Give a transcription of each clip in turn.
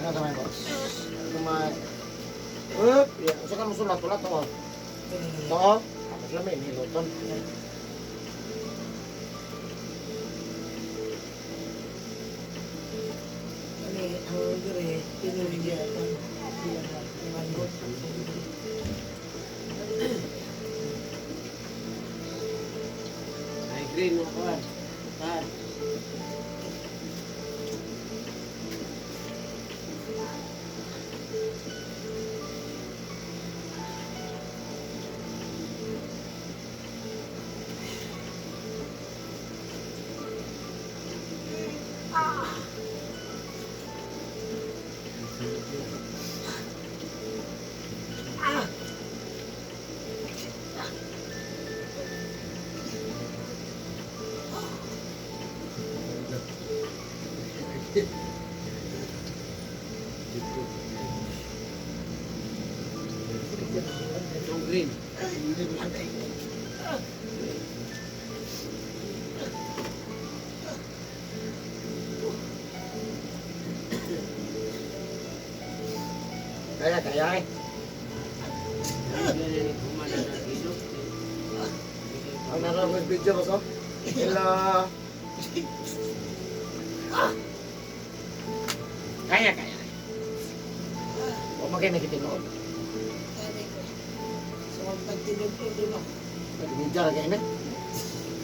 Ano gamay, boss? Gamay. Up, yeah. Usa ka musulat ulat to. To. Tapos lami ni luton. Kani ang dire tinuig ang sila na mangot. Ay, green mo kuan. Pan. Itong green. Kaya kaya eh. Ang naroon video boss oh. Hello. Kaya kaya. O magay na kitinuod. Kani ko. So ang pagtinog ko ba? Nagmidya ra kay ni.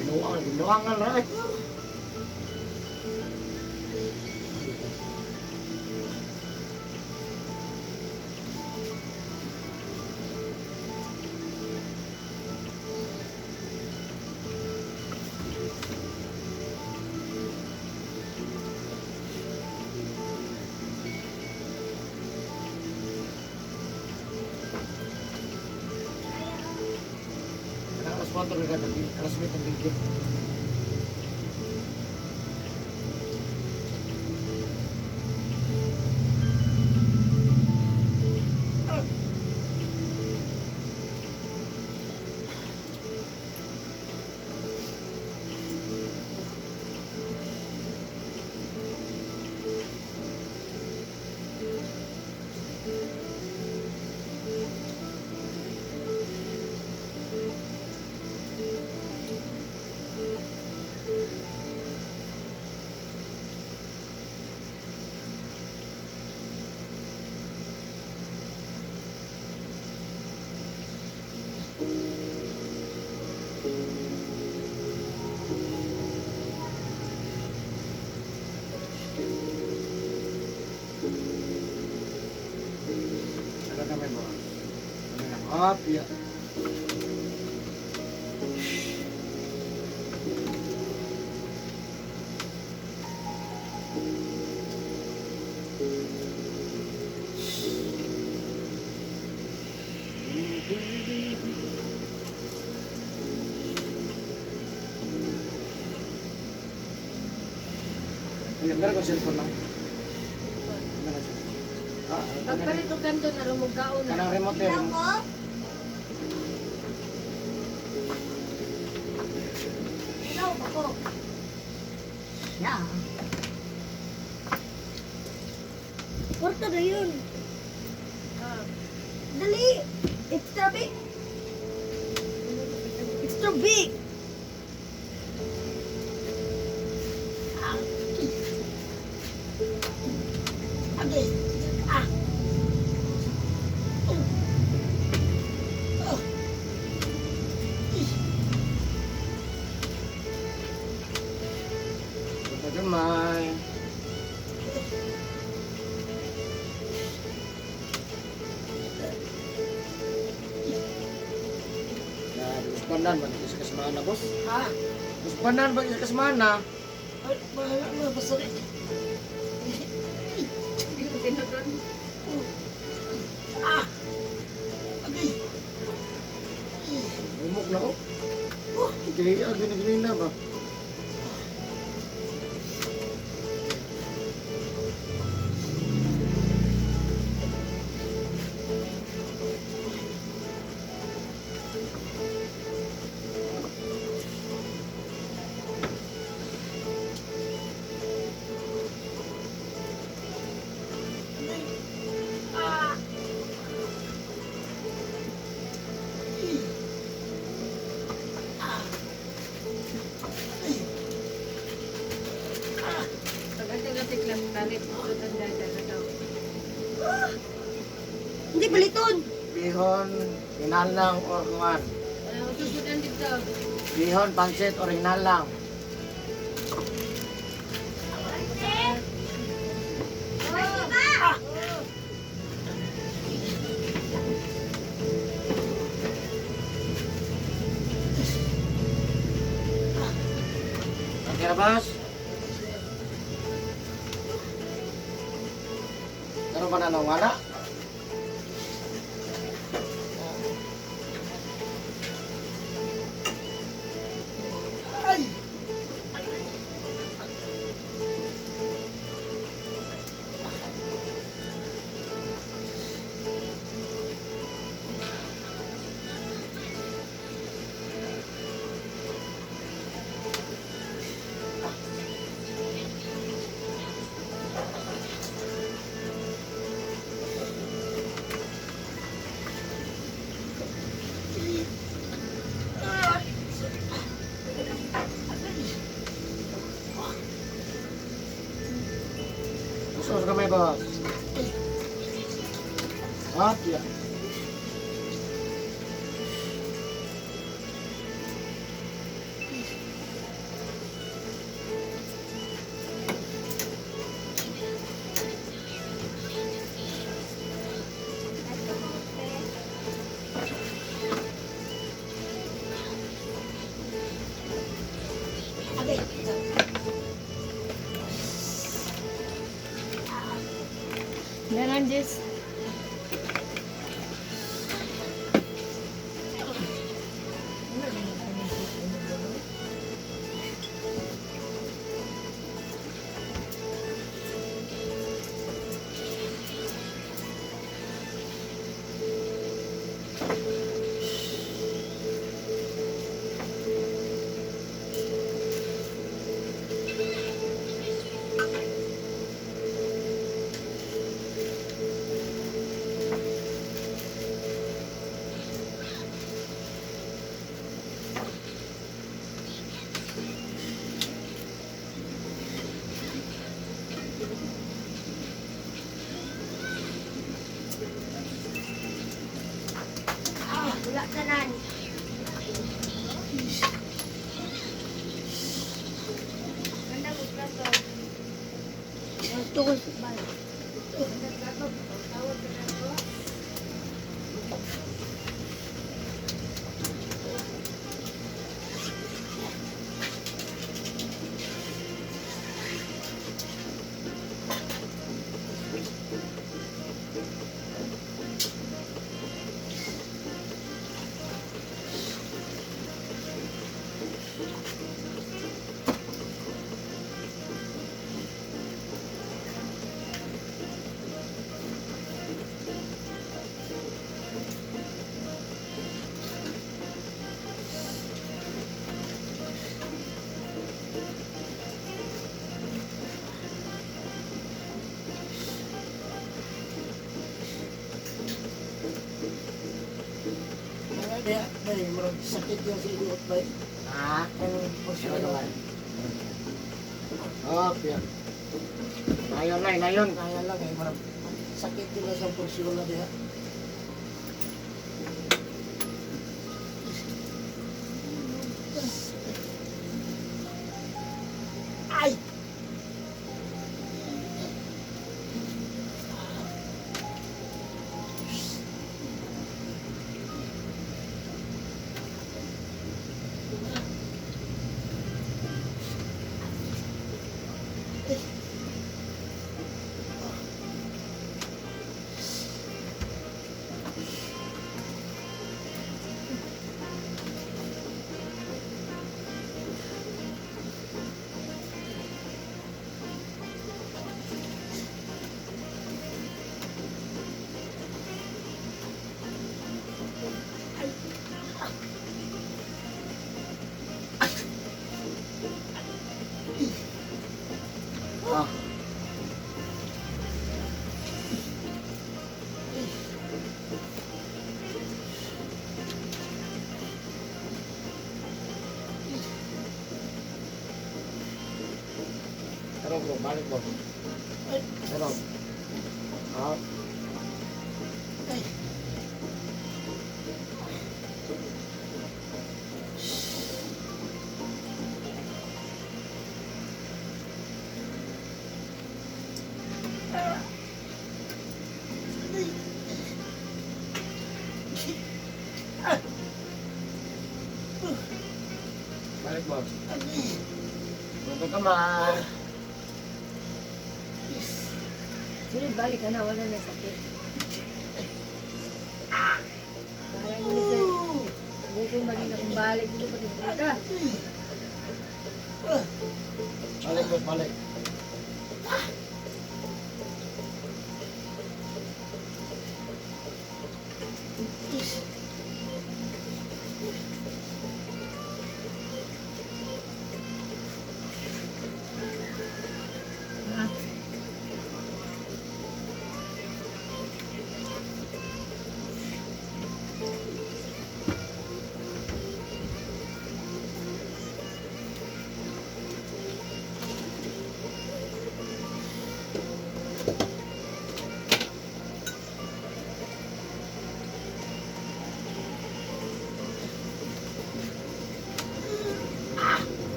Binuang, binuangan ra eh. Kanang alas 4 na gabi, alas 8 ang video. Ano kami mo? Ano lang? Up, yeah. Ayun, meron ko cellphone lang. Meron cellphone. Ah, Pagpalit og kanto na rumugkaon na. Kanang remote eh. Ako? Ikaw ako. Yeah. Kwarta na yun. Ah. Dali! Extra big! Extra big! Ah. Okay. Ah. Oh. Oh. Punta gamay. Na, uspanan ba sa kasemana, boss? Ha? Uspanan ba sa kasemana? Ay, bahala na basta rin. Ah! Agay! Umok na ko. Oh, kaya gini na ba? Ilang palit. Sudan dada na daw. Hindi paliton. Bihon, hinalang or kuan. Susudan dito. Bihon, pansit or hinalang. Okay na, boss? Ano ba na nang wala? Ay! Gusto sa kamay, boss. Hop, yeah. Agay. Meron, Jess. Ah, wala tanan. Ganda mo plato. Tukol sa bala. Ganda plato. Tawag ka na ko. Mga diha, bay, murag sakit yung sa inuot, bay. Ha? Ang porsyon Ano naman? Hop, yeah. Nayon na, nayon. Kaya lang eh, murag sakit yun na sa porsyon na diha. Ay! Ah. Pero bro, balik bro. Pero, ah. Ay. Balik, boss. Buntag kamay. Sunod balik ka na, wala na sakit. Kaya mo sir. Buko maging akong balik dito pati ka. Balik, boss, balik. Ah.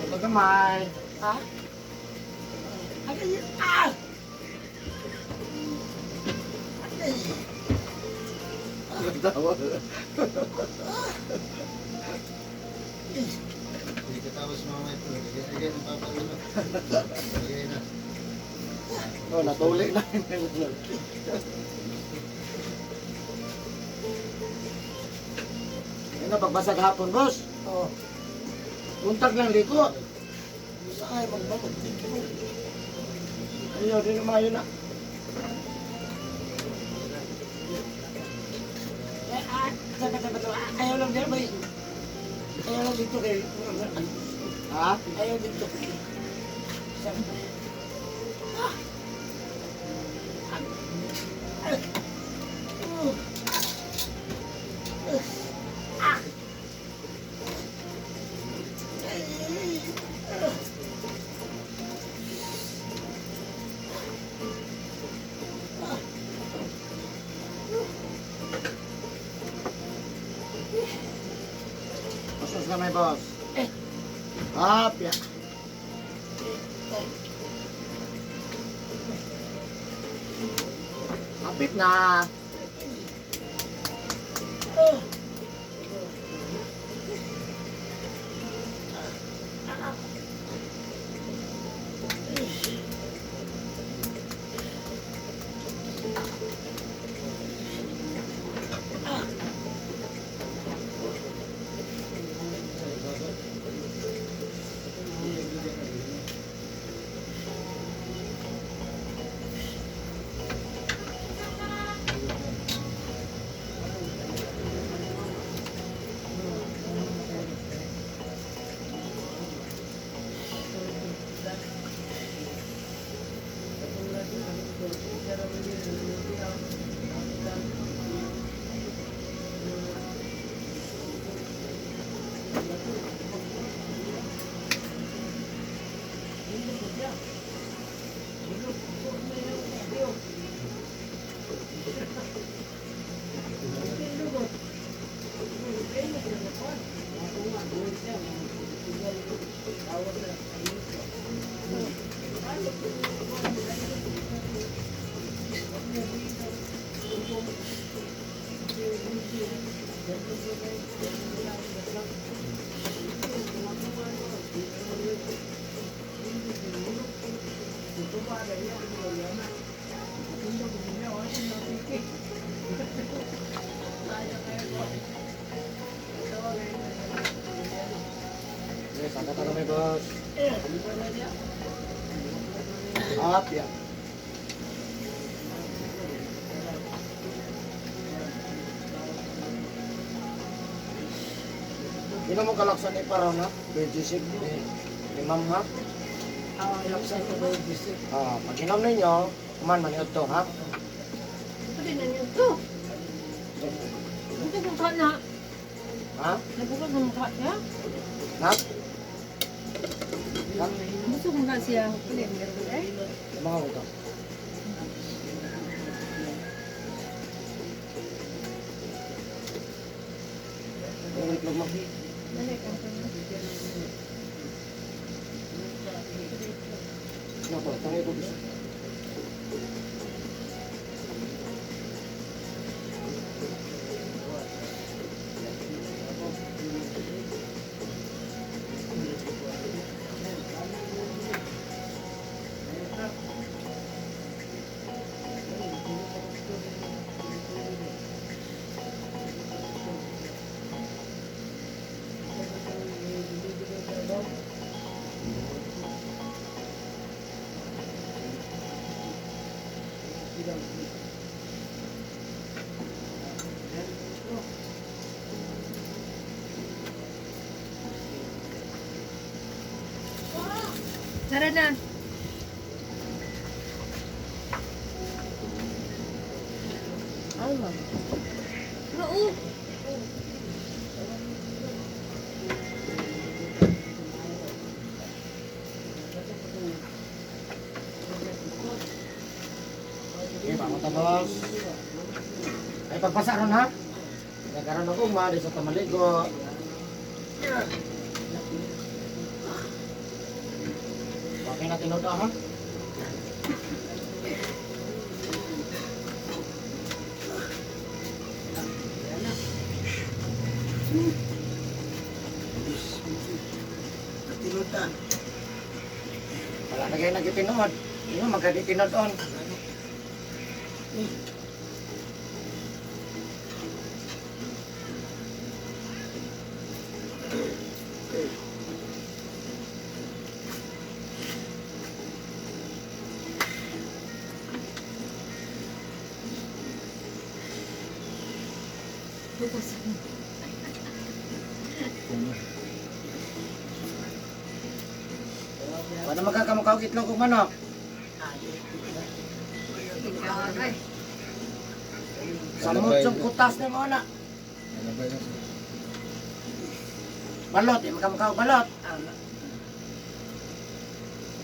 Buntag kamay. Ha? Ay, ah! Ay. Tawa. Hindi ka tapos mga ito. Again, ang papaulo. Again na. Oh, natuli na. Ayun na, pagbasag hapon, boss. Oh, Buntag lang liko. sa ay magbabag. Ayun, di naman yun na. Eh, ah, sabi sabi to, ah, ayaw lang dito, may ayaw lang dito kay Ha? ayaw dito kay. Sabi. Ah! Ah! Ah! Ah! Ah! Bastos na may boss. Eh. Up, ya. Kapit na. Oh. Yes, angkat na kami, boss. Up, ya. Hindi mo kalaksan ni Paraw na? BGC ni Ma'am ha? Ah, ilaksan ko ba yung bisik? Ah, pag inom ninyo, kuman maniod to ha? Pwede na niyo to. Ito mukha na. Ha? Nabukas ng mukha niya. Ha? Ha? Busog mukha siya. Pwede meron eh. Mga ito. Ang itlog mo. Dali, kanta na. Ano to? Itong itlog isa. Tara na. Alma. Oo. Okay, pamunta boss. Ay, pagpasa ron ha? Nagkaroon ako umali sa tamaligo. Okay na tinud ha? Tinutan. Wala na kayo nagitinood. Hindi mo magkaditinod on. Bukas. Wala magkakamukha og itlog og manok. Ikaw ay. Sa mutsong kutas na mo na. Ano ba yun? Balot, di magkamukha og balot.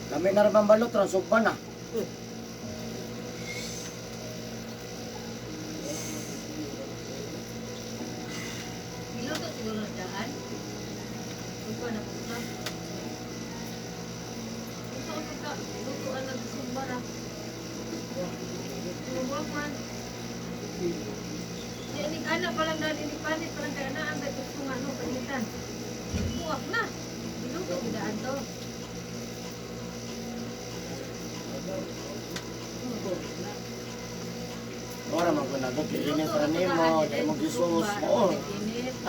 Kami na rin bang balot, ron, sugba na. Giluto siguro na daan. Ikaw na puta. Gusto ko pagka lutuan ng sumbara. Tumuwag man. Di aning anak pa lang dahil inipanit pa lang kaya na ang gusto nga ano, panitan. Buwak na. Giluto gidaan to. Ora man ko nagot, iinit ra nimo, dahil mo gisus. Oo.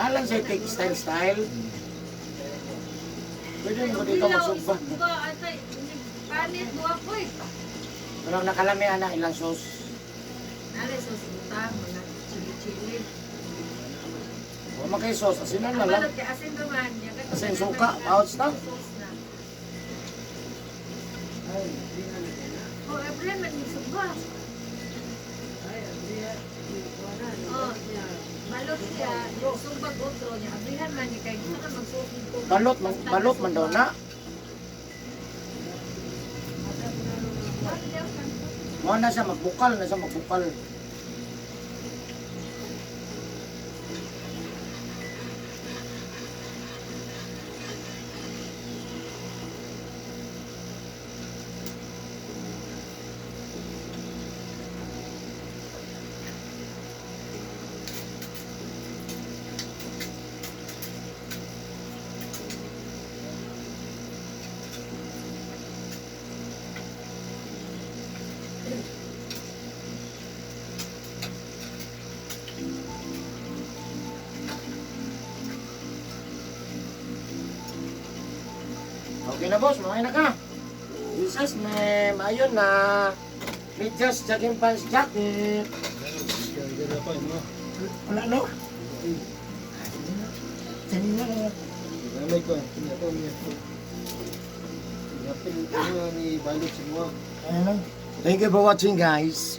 Alang sa take style style. Pwede mo dito magsugba. Sugba, atay. Panit, buwak ko eh. Pero nakalami ana ilang sauce. Nalay sa butang, mga chili-chili. Wa man kay sauce, asinan na Ang lang. balot kay asin duman. Asin suka, pouch na. Sauce na. Oh, April, man yung sugba. Oh, balot siya, sumbag otro niya. Abrihan man niya kay gusto ka magsuot ko. Balot man daw na. Mo na siya magbukal, na siya magbukal. Okay na boss, mamaya na ka. Jesus name, ayun na. Medyas, jogging pants, jacket. Ganyan pa, no? Wala no? Sanina na. Namay ko. Kanya to niya. Yapil ko ni balot sa mga. Ayan lang. Thank you for watching, guys.